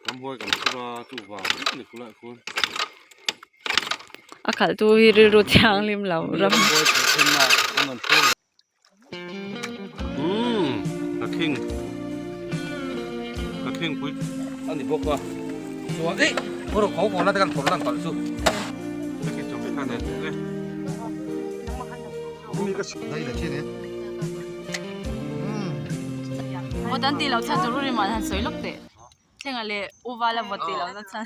Ramhuai kan phur a chu vang vek a ni khulaiah khuan. A khalh tu hi rilru thianghlim lo ram. Ramhuai phur thenna an rawn phur. Umm ka khing ka khing pui a ni bawk a chuan ih phur ko ko na te kan phur lan palh chu. Vawt an tih loh chhan chu Ruriman han sawi lawk teh. Thlenga leh U Vala vawt tih loh na chhan.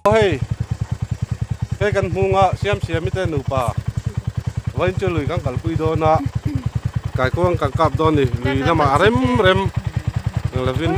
Hei hei kan hmunga siam siami te nupa vawiin chu lui kan kalpui dawn a kaikuang kan kap dawn a ni lui lamah a rem rem ang lovin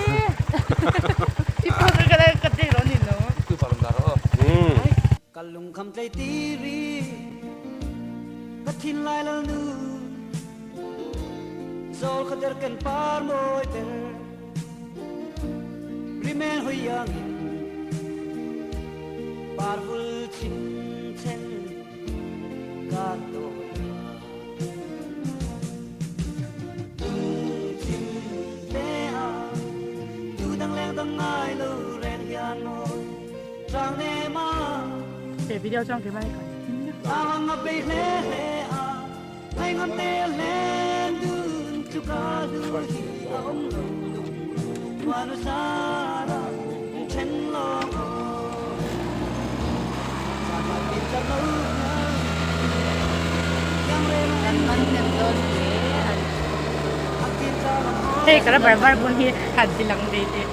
Hei ka la bar bar bun hi han ti lang ve teh.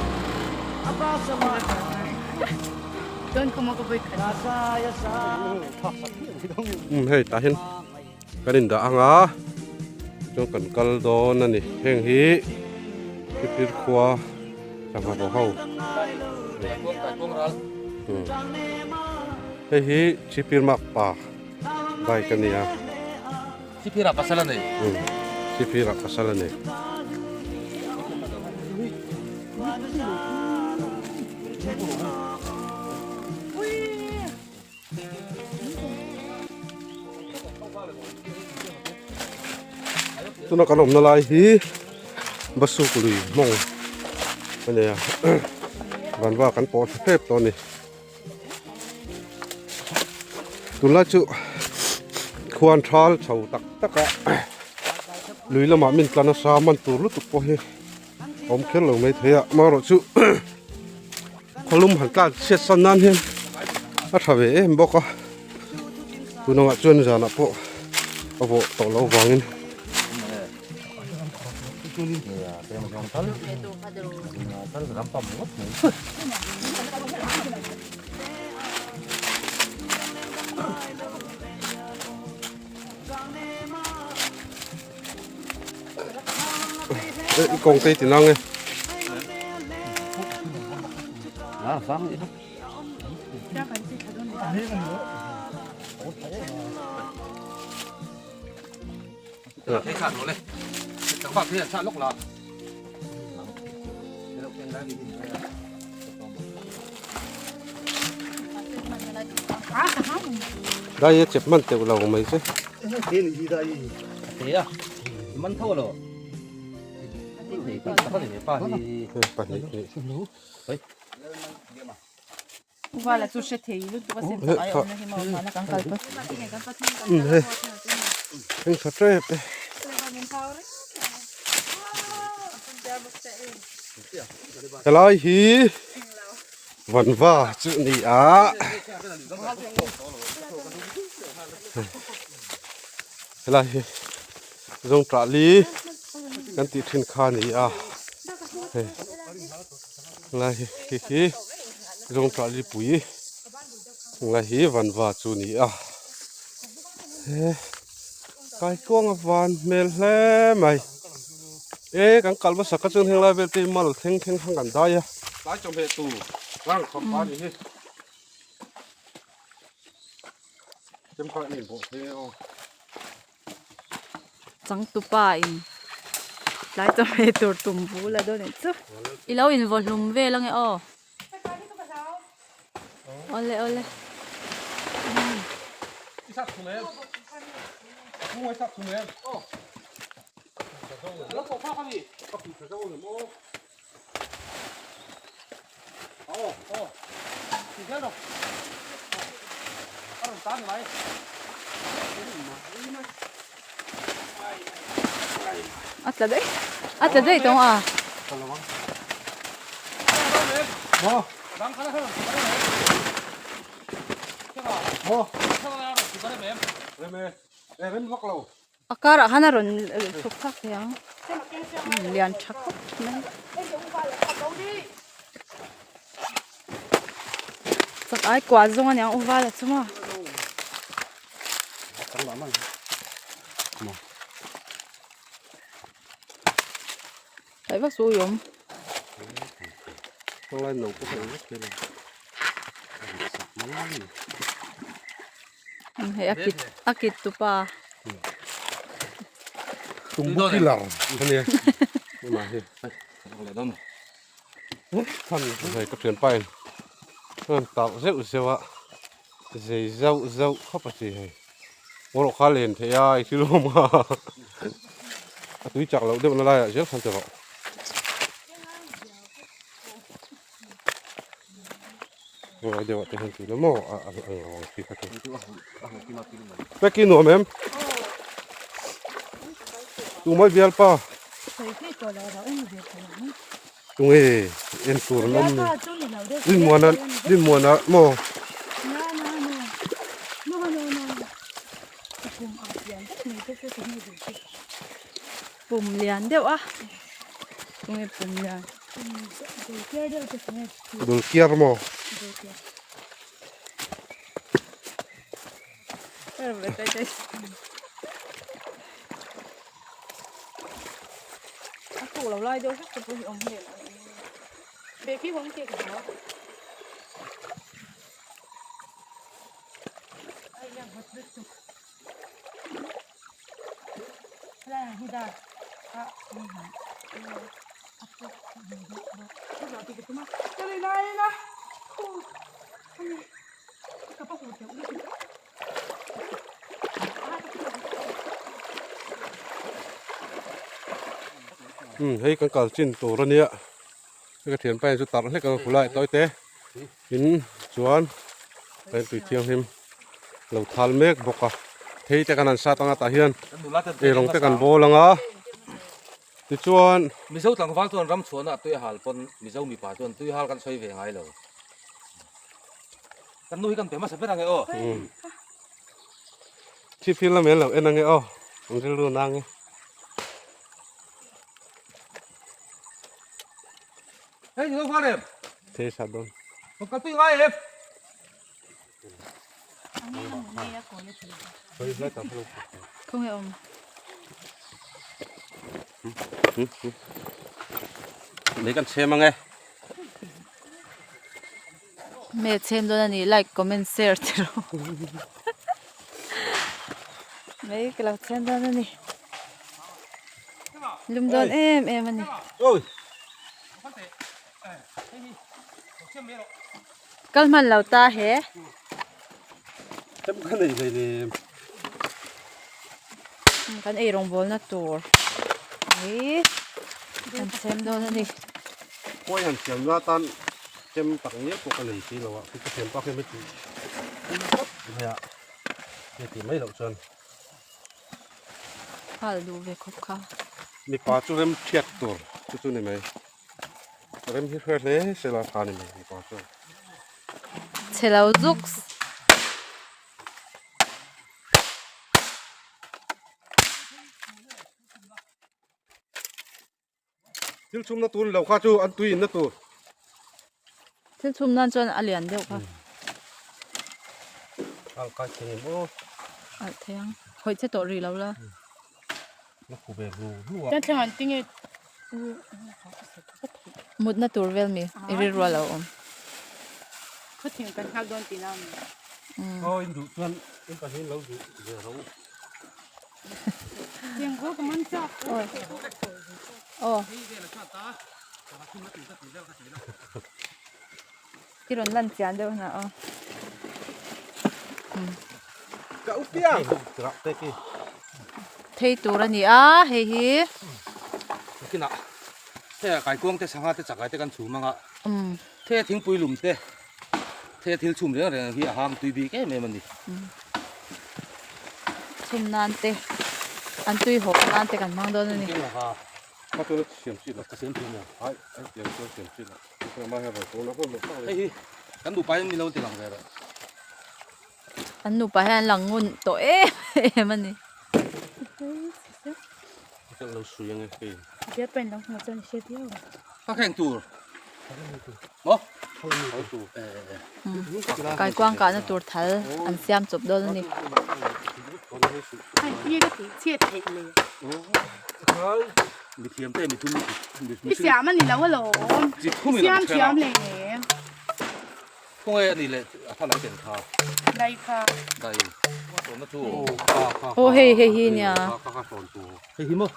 Chuan khuma ka vawi khat. Um hei tah hian kan in dah ang a chuan kan kal dawn a ni heng hi Pipir khua sangha vaw ho hei hi Chipir mak pa bike a ni a Chipir ah pasal a nei Chipir ah pasal a nei. Tuna kan awmna lai hi Basuk lui hmawng a ni a vanva kan pawh thla tep tawh a ni tunlai chu khuan thal chho tak tak a lui lamah min tla nasa man tur lutuk pawh hi awm kher lo mai thei a amaherawhchu khawlum han tlan chhiat san nan hian a tha ve em bawk a tun angah chuan zanah pawh a vawh tawh loh avangin Ê, con tê thì năng ấy. Đây chụp man teuh lo mai che. Vala chu hre thei lutuk a sin tak ai awmna hi maw hmana kan kal pawn. Hei heng tha tep e. Helai hi vanva chu a ni a. Helai hi zawngṭah li kan tih thin kha a ni a hei helai hi khi khi zawngṭah lipui helai hi vanva chu a ni a he kaikuang a van hmel hle mai e kan kal hmasa kha chuan henglai vel te hi mal thleng thleng khan kan dai a. Tlai chawhmeh tur rang khawp a ni hi. Changtupa in Tlai chawhmeh tur tum bul a dawn anih chu. I lo invaw hlum vel ange aw. Awle awle. A tla daih a tla daih tawng a. A karah khan a rawn chhuk phak thei ang lian tha khawp mai chak ai kuah zawng a niang u vala chu maw. Tlai vak chu ui awm. Hei a kit a kit tupa. Tumbu killer ania tunah hi hei ka thianpa in a rawn tauh zeuh zeuh a zei zauh zauh khawp a ti hei pawh kha len theih a i thil awm a a tui chak loh deuh na laiah zel khan ti rawh. Ngawi deuh ah te hian tih maw a a ang lo ang khi kha chu. Peki nuam em? Tu mai bialpa. Tu nge en tur an awm ni. Rinmuana Rinmuana maw? Pum lian deuh a. Tu nge pum lian? Dul kiar maw? A kuk lo lai deuh hlek te pawh hi awm hle Hei kan kal chin tur a nia hei ka thianpa hian chu tarh hlek ang khulai tawi te in chuan hei tui thianghlim lo thal mek bawk a thei te kan han sat anga tah hian eirawng te kan bawl ang a tichuan Mizo tlangval chuan ram chhuahna tui hal pawn Mizo mipa chuan tui hal kan sawi ve ngai lo. Kan nu hi kan pe hmasa ber ange aw. Thi phil lam en lo en ange aw an rilru na ange. Hei ni lo far em. Thei sa dawn. Ka tui ngai em. Khaw nge awm. Lei kan chhem ange. Me chhem dawn a ni like comment share ti rawh. Mei ka lo chhem dawn a ni. Lum dawn em em a ni. Oi. Kal hman lo ta he. Chem ka nei hlei nem. Kan ei rawngbawlna tur hi kan chhem dawn a ni. Khawi han siam na tan chem tak ngial pawh ka nei si lo a, khi ka thiam pak hian heti phawt mai a, heti mai loh chuan. Hal duh ve khawp kha. Mipa chu rem thiat tur chu chu ni mai. Rem hi hre hle se la tha ni mai mipa chuan. Chhe lo zuks. Thil chhumna tur ni lo kha chu an tui inna tur. Thil chhum nan chuan a lian deuh kha. Al kai thei em aw. Al thei ang. Hawi che tawh rih lo la. La khu ve hlu hlu a. Chuan thleng an tinge. Mutna tur vel mi i rilru a lo awm. Khawthing kan nghak dawn tihna a ni. Aw in duh chuan in pahnih in lo duh ve ro. Aw. I rawn lan chian deuh hna aw. Ka u piang rak te ki. Thei tur a ni a hei hi. Nakinah hei ah kaikuang te sangha te chakai te kan chhum anga the thingpui lum te the thil chhum reng reng hi a hang tui bik em em a ni. Chhum nan te an tui hawp nan te kan hmang dawn a ni. Ka chu siam chi lo ka siam thiam lo ai ai tiang chuan siam chi lo Hei hi kan nupa hian min lo ti lang ve rawh. An nupa hian an lang ngun tawh em em a ni. Ka lo sui ange hei. Ka kheng tur. Maw? Kaikuang kahna tur thal an siam chawp dawn a ni. Mithiam te mithum I siam a ni lo alawm. Chi thum in Siam thiam hle em. Khawnge a ni leh a thla lai ken kha. Dai kha. Dai. Sawn na chu. Aw hei hei hi nia. Kha kha sawn tu. Hei hi maw.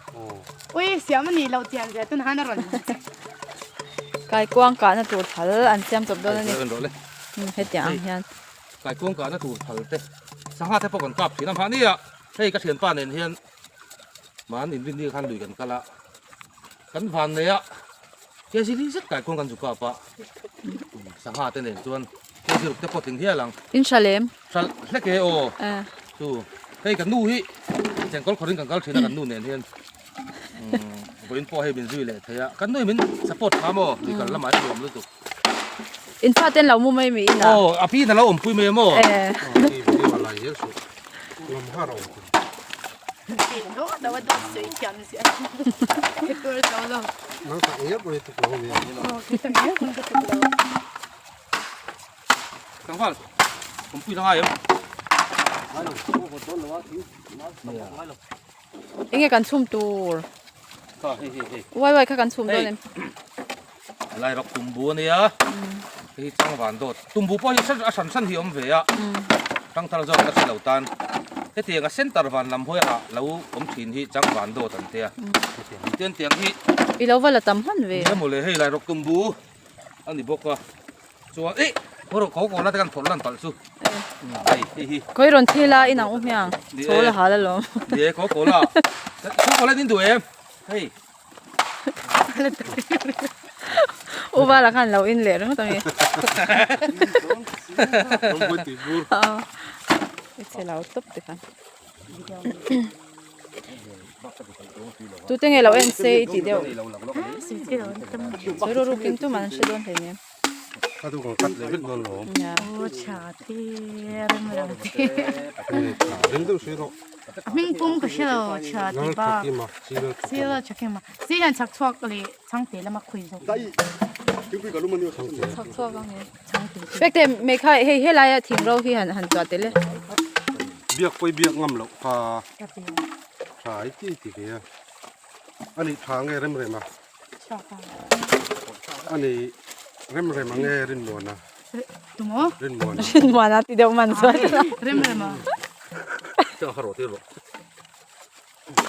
Ui siam a ni lo chian zia tun han a rawn. Kaikuang kahna tur thal an siam chawp dawn a ni. Hetiang ang hian. Kaikuang kahna tur thal te sangha te pawh kan kap thin a mahni ah hei ka thianpa nen hian Mahni inrinni khan lui kan kal a, kan van nei a, kg li zet kai khuan kan zu kap a, sangha te nen chuan kg ruk te pawh tling hial ang. In hral em? Hral hlek e aw. Chu hei kan nu hi chengkawl khawrin kan kal thin a kan nu nen hian vawiin pawh hei min zui leh thei a, kan nu hi min support tha maw lui kal lamah hian nuam lutuk. In fa ten lo mu mai mi in a. Aw a pi in a lo awmpui mai a maw? Eh. Tlangval awmpui la ngai em? Enge kan chhum tur? Kha hei hei hei. Uai uai kha kan chhum dawn em? Lai rawk tumbu a nia. Hei hi changvan dawt. Tumbu pawh hi a hran hran hi a awm ve a. Tangthar zawk ka hre lo tan. Hetiang a center van lam hawi ah lo awm thin hi changvan dawt an tia. Tian tiang hi. I lo va la tam hman ve. Nia mawle hei lai rawk tumbu a ni bawk a. Chuan eh khaw rawh khaw kaw la te kan phawrh lan palh chu. Hei hei hi. Khawi rawn thil a inang u hmiang. Chawl a hal alawm. Ni e khaw kaw la. Khaw kaw la in duh em? Hei. U vala khan lo in leh ringawt ang e. I che lo tawp te khan. Tute nge lo en se i tih deuh. Sawi ru ru king tum an hre dawn hleinem. Ka tu kan cut leh vek dawn lo. Aw tha te rem rem te. Ring deuh sui rawh. Hming pum ka hre lo tha ti ba. Sila tha kima. Si hian chak chhuak leh changte lama khui zawk. Chak chhuak ang e. Pek te mei kha hei helai a thing ro hi han han chhuah tel e. Biak pawi biak ngam loh kha tha i ti ti ve a. Ani tha nge rem rem a. Ani rem rem a nge rinmuan a. Tumaw? Rinmuan a. Rinmuan a ti deuh man chuan. Rem rem a. Chang kha rawh tir rawh.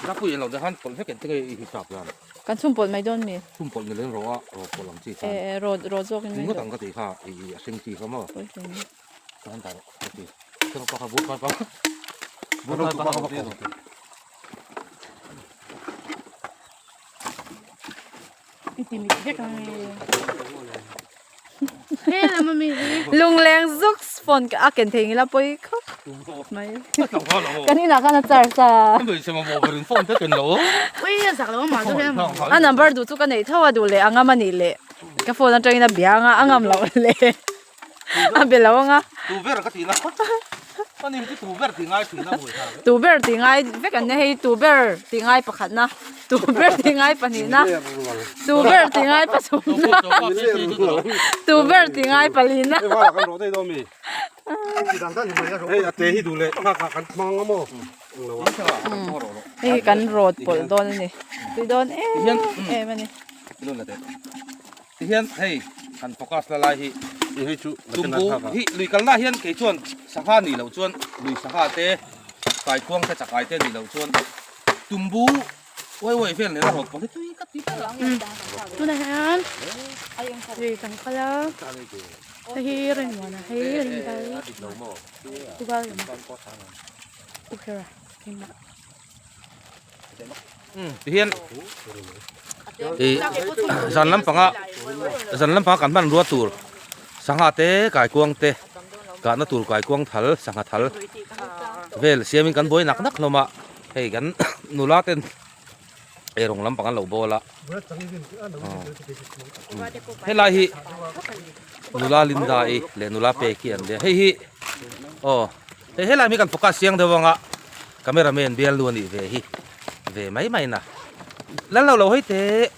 Rapui en lo deuh khan pawlh vek en te nge i hisap dan. Kan chhum pawlh mai dawn mi? Chhum pawlh ni lem rawh a, rawh pawlh ang chi khan. Eh rawh rawh zawk in mai. Ngawt ang ka tih kha i a hring chi kha maw? Pawi hle mai. Kan dah rawh ka ti. Chang pa kha bur pa pa. Bur pa pa ka va ko. I ti mit vek ang e. He lam ami hi. Lungleng zuks phone a ken thei ngila pawi khawp mai. Kan inah khan a charge a. Ui a zak lo mah chu he lam. A number duh chu ka neih tho a duh leh a ngam a nih leh ka phone atangin a bia anga a ngam loh leh a be lo anga. Tu ber ka tih na ani hi tu ber tih ngai thin a buai thlak Tu ber tih ngai vek an nia hei tu ber tih ngai pakhat na tu ber tih ngai pahnih na tu ber tih ngai pathum na tu ber tih ngai pali na. Hei a te hi duh leh nghak ah kan hmang a maw Hei kan rawt pawlh dawn a ni tui dawn em em a ni. Tihian hei han focus la lai hi tumbu hi lui kalna hian kei chuan sangha nih loh chuan lui sangha te kaikuang te chakai te nih loh chuan tumbu. Uai uai vel nena rawt pawh hi tui ka ti ber a. Tunah hian lui kan kal a, hei hi Rinmuana hei Rindai Uval lama Ukhera keimah. Tihian ih zan lampanga zan lampanga kan hmanrua tur sangha te kaikuang te kahna tur kaikuang thal sangha thal vel siamin kan buai nak nak hlawm a hei kan nula ten eirawng lampang an lo bawl a helai hi nula Linda i leh nula Peki an nia hei hi aw hei helai mi kan focus chiang deuh ang a camera man bialnu a nih ve hi ve mai mai na lal lo lo hei teh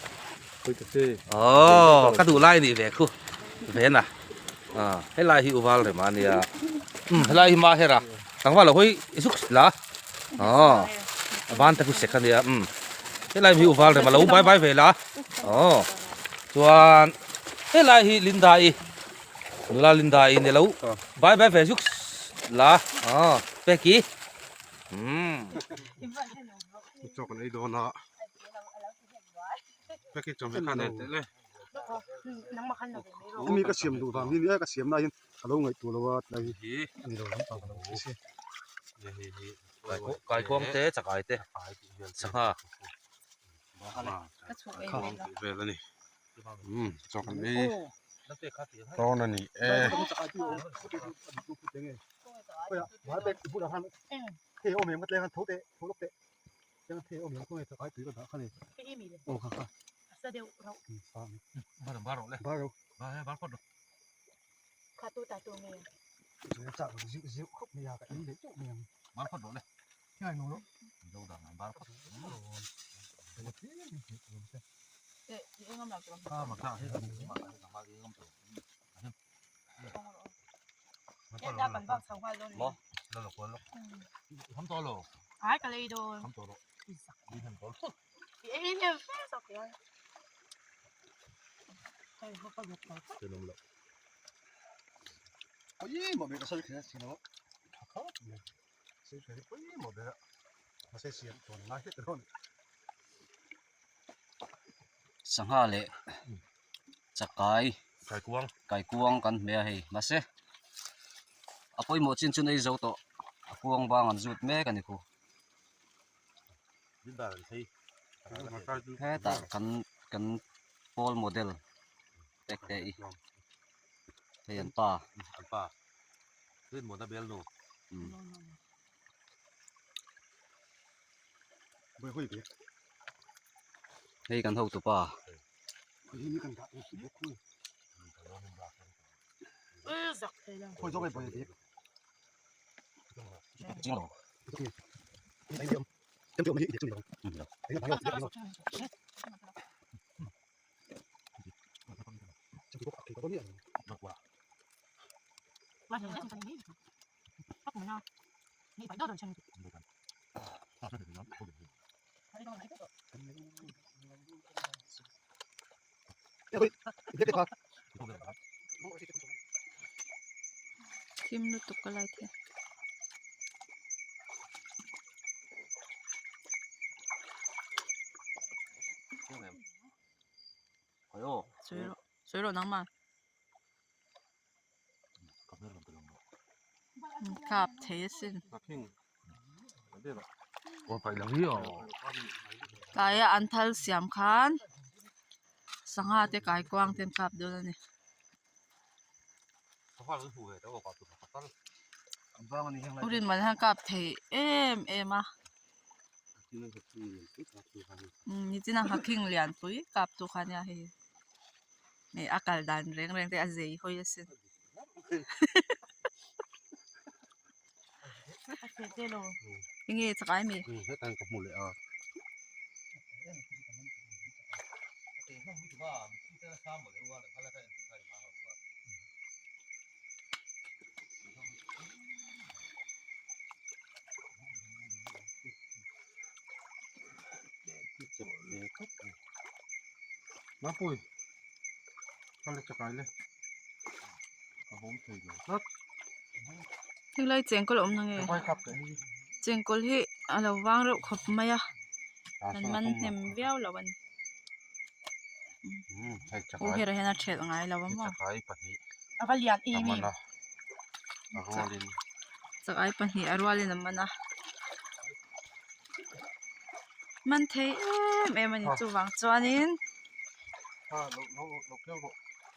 aw ka duh lai a nih ve khu ve na ah helai hi uval rem a nia um helai hi mahera tlangval lo hawi i zuk la aw a ban te khu sek a nia um helai hi uval rem a lo bai bai ve la aw chuan helai hi Linda i nula Linda i ni lo bai bai ve zuk la aw peki um chaw kan ei dawn a peki chawhmeh khan ei teh le. Mi ka siam duh vang hi nia ka siam laiin ka lo ngaihtuah lo a tlai hi a ni lo lampang ka lo hre si. Kaikuang te chakai te sangha vel a ni umm chaw kan ei dawn a ni e. Sangha leh chakai kaikuang kan hmeh a hei mahse a pawimawh chin chu nei zo tawh a kuang bang an zut mek a ni khu. Hetah kan kan pawl model pek te i hei an pa hei kan hotu pa. Thim lutuk ka lai thei. Sawi rawh sawi rawh nangmah. Kap thei asin. Tlaia an thal siam khan sangha te kaikuang te an kap dawn a ni. U Rinmala hian kap thei em em a nichina nghakhing lianpui kap tu kha ania hei. Hei a kal dan reng reng te a zei hawi asin. Enge chakai mi? Mapui ka le chakai le a hawm thei lo tlat. Helai chengkawl a awm na nge? Chengkawl hi a lo vang reuh khawp mai a. Kan man hnem viau lo a ni. U hera hian a thelh ngai lo a maw? Chakai pahnih a rualin a man a. Man thei em em a ni chuvang chuanin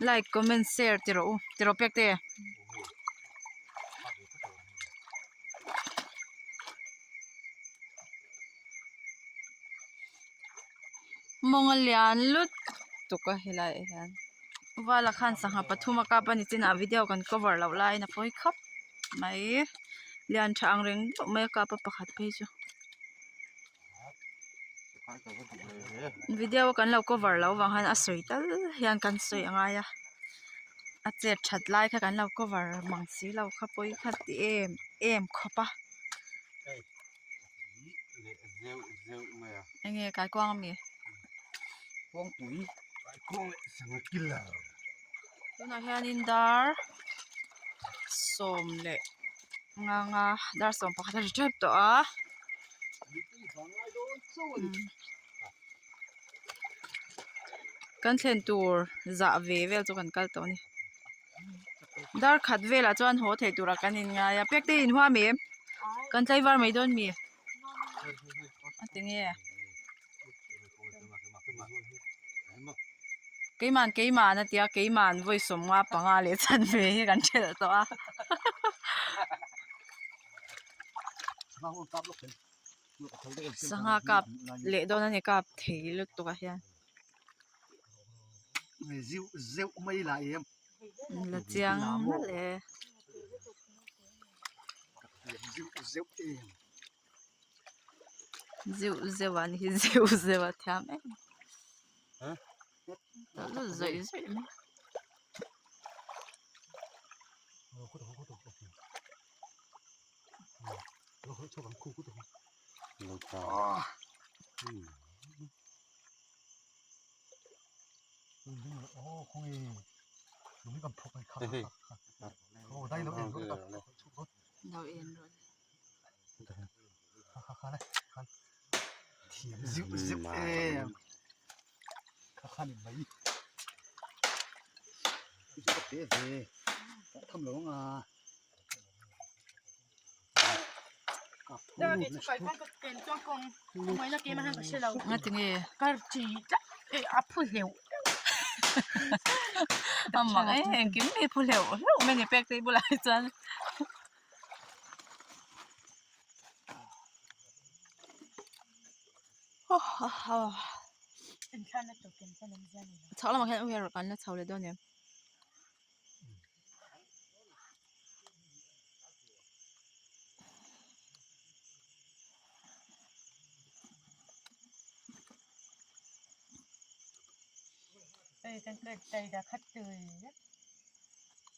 like comment share ti rawh u ti rawh pek te. Mawng a lian lutuk a helai ah hian vala khan sangha pathum a kap a ni chinah video kan cover loh laiin a pawi khawp mai lian tha ang reng deuh mai a kap a pakhat phei chu video kan lo cover loh avang hian a sawi tal hian kan sawi a ngai a a chet that lai kha kan lo cover mang si lo kha pawi kha ti em em khawp a. Enge kaikuang ami? Kawngpui kaikuang leh sangha killer. Tunah hianin dar sawm leh nga nga dar sawm pakhat a ri tep tawh a. Kan thlen tur zah ve vel chu kan kal tawh a ni. Dar khat velah chuan haw thei turah kan inngai a pek te in huam em kan tlaivar mai dawn mi a ti nge keiman keiman a tia keiman vawi sawmnga panga leh chan ve hi kan thelh tawh a. Sangha kap leh dawn a ni kap thei lutuk ah hian. La chiang nalh e. Zeuh zeuh ah ni hi zeuh zeuh a thiam em. Tawlh zawih zawih mai. Lo en rawh Ngatinge a mak em engkim hi phu hleuh hleuh mai a ni pek te bulah hi chuan. Chhak lamah khian u hian kan la chho leh dawn em.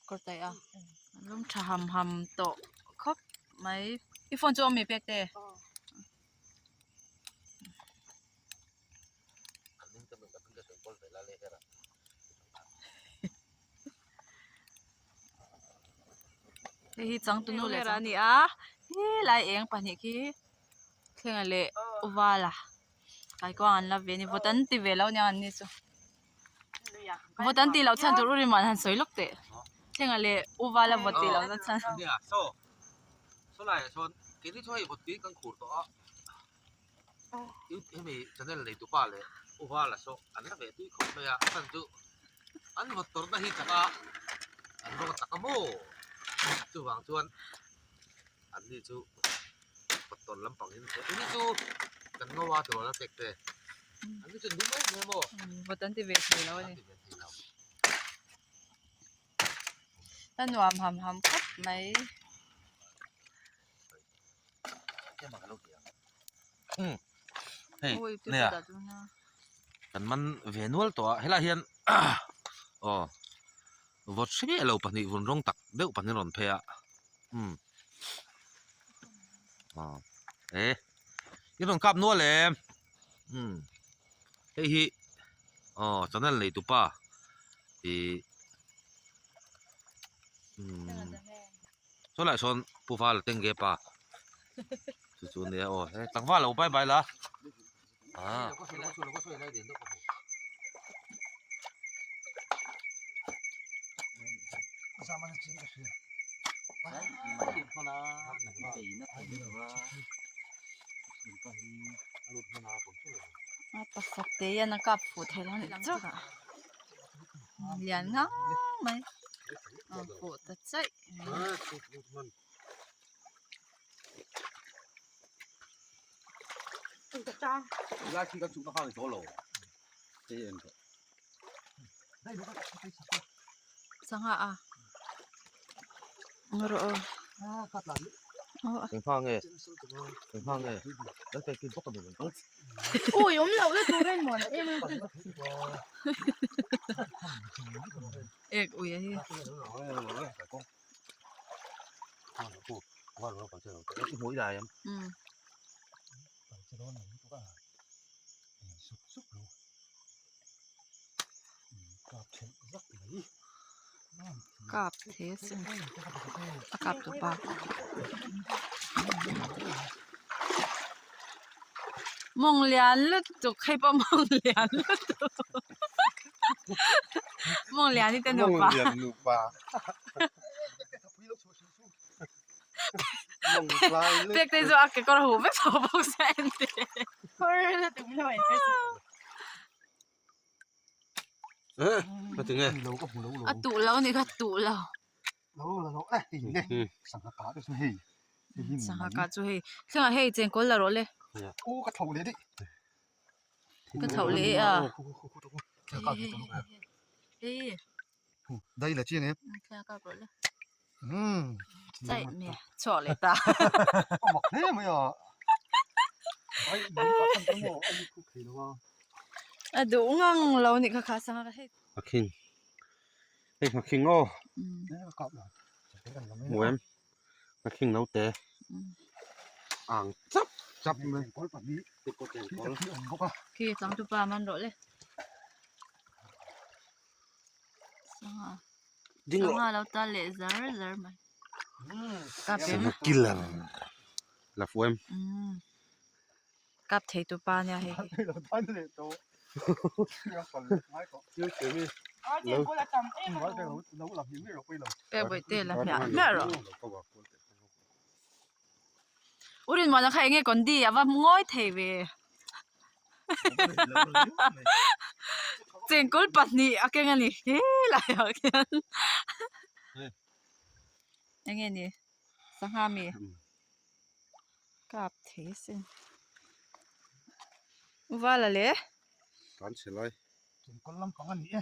Kawr tai a lum tha ham ham tawh khawp mai i phone chu a awm mi pek te. Hei hi changtunu leh a ni a helai eng pahnih khi thlenga leh uvala kaikuang an la ve a ni vawt an ti ve lo aniang an ni chu vawt an tih loh chhan tur u rinmuan han sawi lawk teh thlenga leh uvala vawt tih loh na chhan. Hemi channel nei tupa leh U Vala saw an la ve tui khawp mai a, a chhan chu an vawt tawrhna hi chak a, an rawng a chak a maw? Chuvang chuan an ni chu vawt tawrh lampang in eng hi chu kan ngo a tirawl a tek te, an ni chu an dum em em maw? Vawt an ti ve thei lo a ni. A nuam ham ham khawp mai. Hei nia kan man ve nual tawh a helaiah hian aw vawt hre miah lo pahnih vun rawng tak deuh pahnih a rawn phei a umm aw e i rawn kap nual em umm hei hi aw channel nei tupa ih umm. Saw lai sawn Pu Vala teng ge pa chu chu nia aw he tlangval lo bye bye la. Ah. A pasat te hian a kap fuh thei lo anih chu lian ngang mai a fuh ta chaih mai. Sangha a rawh aw Ui awm loh na tur en mawn em em ek ui a hi. Kap the sin a kap tu pa mawng lian lutuk hei pawh mawng lian lutuk mawng lian hi te nupa. Pek te chu a kekawr huh vek tawh bawk sia en teh. A tuh lo a nih kha tuh lo. Sangha kah chu hei thlengah hei chengkawl la rawh le. Ka thlauh leh e a. Hei. Dai la chiang em? Thla kap rawh le. Chai me chhuak leh ta. Mak hle mai a. Ai mai ka kan tamo ai khu thei lo a. A duh ngang lo nih kha kha sanga ka hei. A khing. Hei a khing aw. Hmu em? A khing no te. Ang chap chap mai. Khi changtupa man rawh le. Sangha Ding rawh. Sangha lo tal leh zar zar mai. Kap em? Sangha killer. La fu em? Umm. Kap thei tu pa nia hei hi. Pek bawih te la hmiah hmiah rawh. U Rinmuana kha enge Kondi a va ngawi thei ve. Chengkawl pahnih a keng a ni helai ah khian enge ni sangha mi kap thei sin Vala le Tlan chhe lai Chengkawl lampang a ni e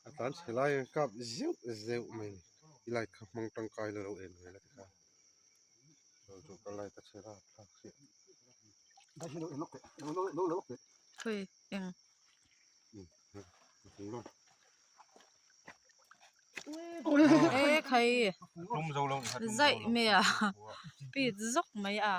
A tlan chhe lai a kap zeuh zeuh mai a ni i light kha hmang tangkai la lo en ve la tikhan. Khawi eng e khai zaih mai a pit zawk mai a.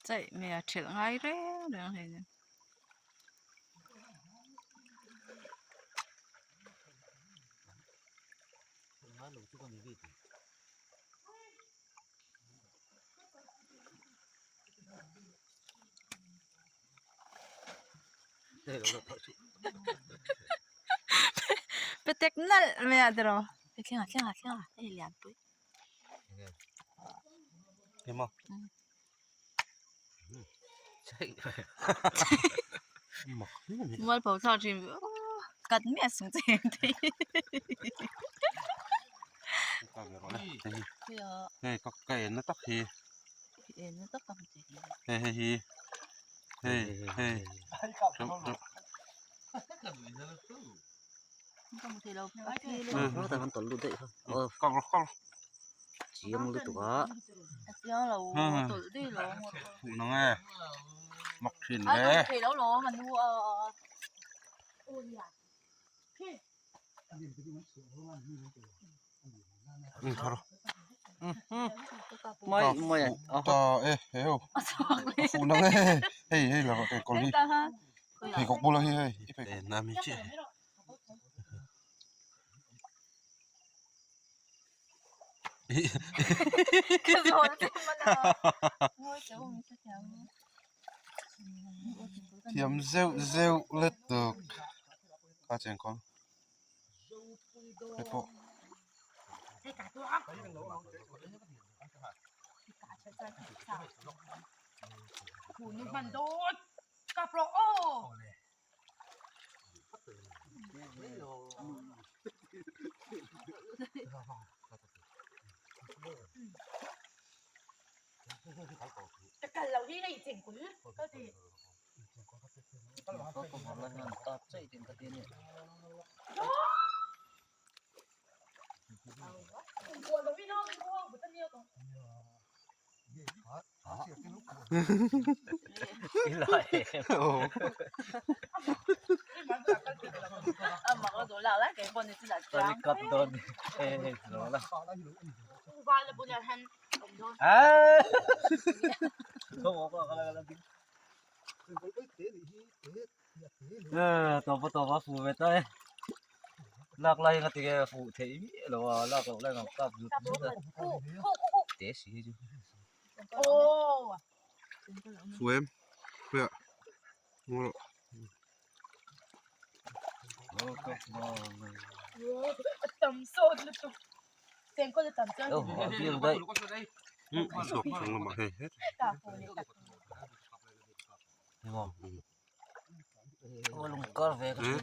Chaih mai a thelh ngai reng reng hei ni. Pe tek nalh mai a tiraw hei thleng ah thleng ah thleng ah hei lianpui mualpho thlak thin ve aw. cut miah sung che em te hi. Hei ka ka en na tak hi. En na tak ka hmu thei. Hei hei hi. Hei hei. Ka hmu thei lo. Kal rawh kal. Chiang lutuk a. A chiang lo tawlh daih lo. Fuh nang e. Mak thin A e. ka hmu thei lo lawm a nu a. Mai mai a Ta e heu. A fuh nang e. Hei hei la rawh te kawl hi. Pheikhawk bula hi hei. I pheikhawk. Na mi chiah. Thiam zeuh zeuh let tuk ka cheng kawng hei pawh. Lak lai nga tige fuh theih miah lo a lak loh lai ang kap zut zut a te si hi chu. Fuh em khawiah ngaw rawh. Chhuak chung lamah hei het.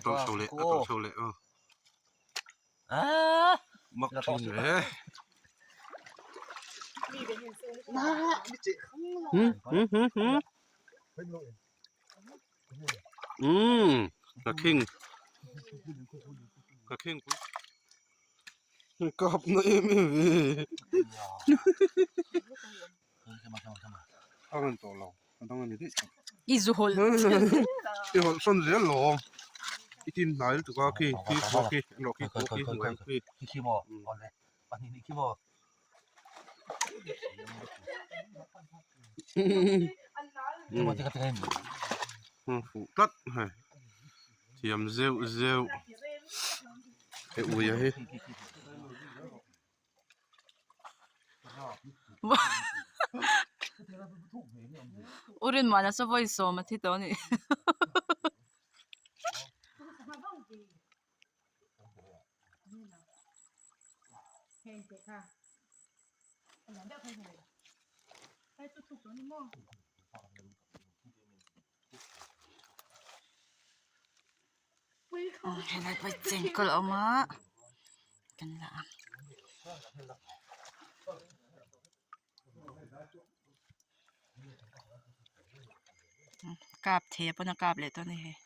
Tawlh chho leh a tawlh chho leh aw. Mak thin ve. Umm ka khing ka khing kap na em em ve a rawn tawh lo a dang a ni daih tawh i zu hawlh i hawlh sawn zel lo i tin hnai lutuk a khi khi khi khi khi khi khi khi khi maw awle pahnih nih khi maw. Fuh tlat hei thiam zeuh zeuh he ui a hi. U Rinmuana saw vawi sawm a thi tawh a ni. Helai pawh hi chengkawl a awm a kan la ang. Kap thei pawn a kap leh dawn a ni hei.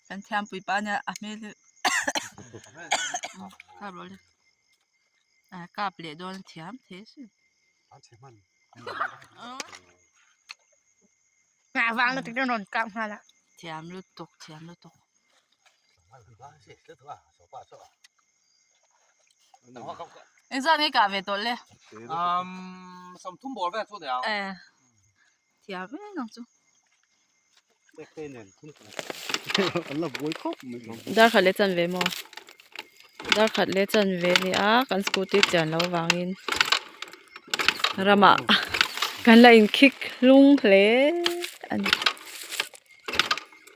Kan thiampui pa nia a hmel hi kap rawh le a kap leh dawn a thiam thei asin. Thiam lutuk thiam lutuk. Engzat nge kah ve tawh le? Sawmthum bawr vel chu a ni ang. E thiam em ang chu. Darkhat leh chanve maw? Darkhat leh chanve a ni a kan scooty chian loh avangin ramah. Kan la inkhik hlung hle a ni.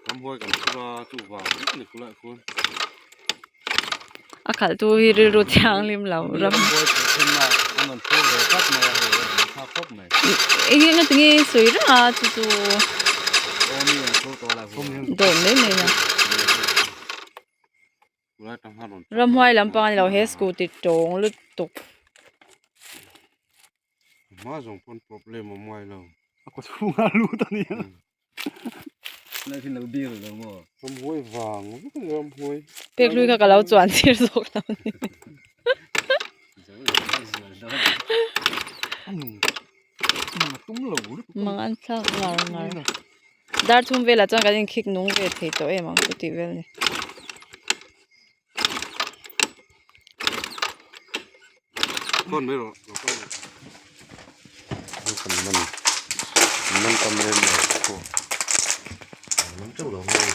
Ramhuai kan phur a chuvang vek a ni khulai khuan. A khalh tu hi rilru thianghlim lo ram. Ramhuai phur thenna an rawn phur ve tlat mai a hei a ding thlak khawp mai. Eng eng atinge sawi reng a chu chu. Aw mi an phur tawh a la. Dawt mai mai na. Ramhuai lampang a ni lo he scooty tawng lutuk. Hma zawng pawn problem awm ngai lo. A kaw chhunga lut a nia. Lai lo bir lo maw. Ramhuai vang vek a ni ramhuai. Pek hlui kha ka lo chuan tir zawk lo ni. Mang an thlak ngar ngar. Dar thum velah chuan kan inkhik nung ve thei tawh em ang chu tih vel a ni. Phone mai rawh lo kal rawh. Kan man man tam rem lo pawh man teuh lo mai.